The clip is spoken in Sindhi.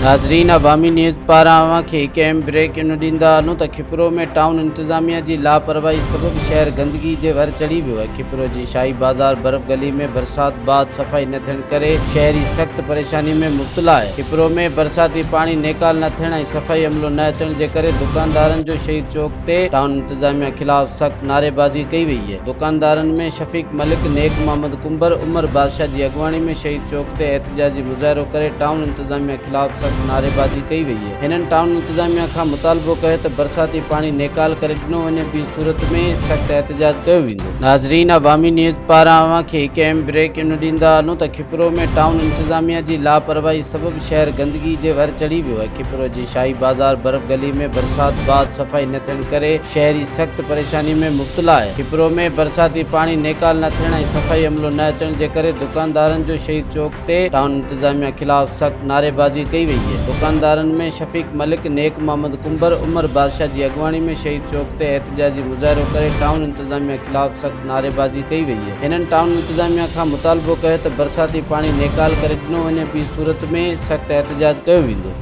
ناظرين عوامي نيوز پاران اوهان کي هڪ اهم بريڪ ان ڏيندا هلون ته کپرو ۾ ٽائون انتظاميا جي لاپرواهي سبب شهر گندگي جي ور چڙهي ويو آهي کپرو جي شاهي بازار برف گلي ۾ برسات بعد صفائي نه ٿيڻ ڪري شهري سخت پريشاني ۾ مبتلا آهي کپرو ۾ برساتي پاڻي نيڪال نه ٿيڻ ۽ صفائي عملو نه اچڻ جي ڪري دڪاندارن جو شهيد چوڪ تي ٽائون انتظاميا خلاف سخت نعريبازي ڪئي وئي آهي دڪاندارن ۾ شفيق ملڪ، نيڪ محمد ڪنڀر، عمر بادشاهه جي اڳواڻي ۾ شهيد چوڪ تي احتجاجي مظاهرو ڪري ٽائون انتظاميا خلاف سخت نعريبازي ڪئي وئي آهي. هنن ٽائون انتظاميا کان مطالبو ڪيو ته برساتي پاڻي نيڪال ڪري ڏنو وڃي ٻي صورت ۾ سخت احتجاج ڪيو ويندو. ناظرين عوامي نيوز پاران اوهان کي هڪ اهم بريڪ ان ڏيندا هلون ته کپرو ۾ ٽائون انتظاميا جي لاپرواهي سبب شهر گندگي جي ور چڙهي ويو آهي کپرو جي شاهي بازار برف گلي ۾ برسات بعد صفائي نه ٿيڻ ڪري شهري سخت پريشاني ۾ مبتلا آهي. کپرو ۾ برساتي پاڻي نيڪال نه ٿيڻ ۽ صفائي عملو نه اچڻ جي ڪري دڪاندارن جو شهيد چوڪ تي ٽائون انتظاميا خلاف سخت نعريبازي ڪئي وئي آهي. دڪاندارن ۾ شفيق ملڪ، نيڪ محمد ڪنڀر، عمر بادشاهه جي اڳواڻي ۾ شهيد چوڪ تي احتجاجي مظاهرو ڪري ٽائون انتظاميا خلاف سخت نعريبازي ڪئي وئي آهي. هنن ٽائون انتظاميا کان مطالبو ڪيو ته برساتي پاڻي نيڪال ڪري ڏنو وڃي ٻي صورت ۾ سخت احتجاج ڪيو ويندو.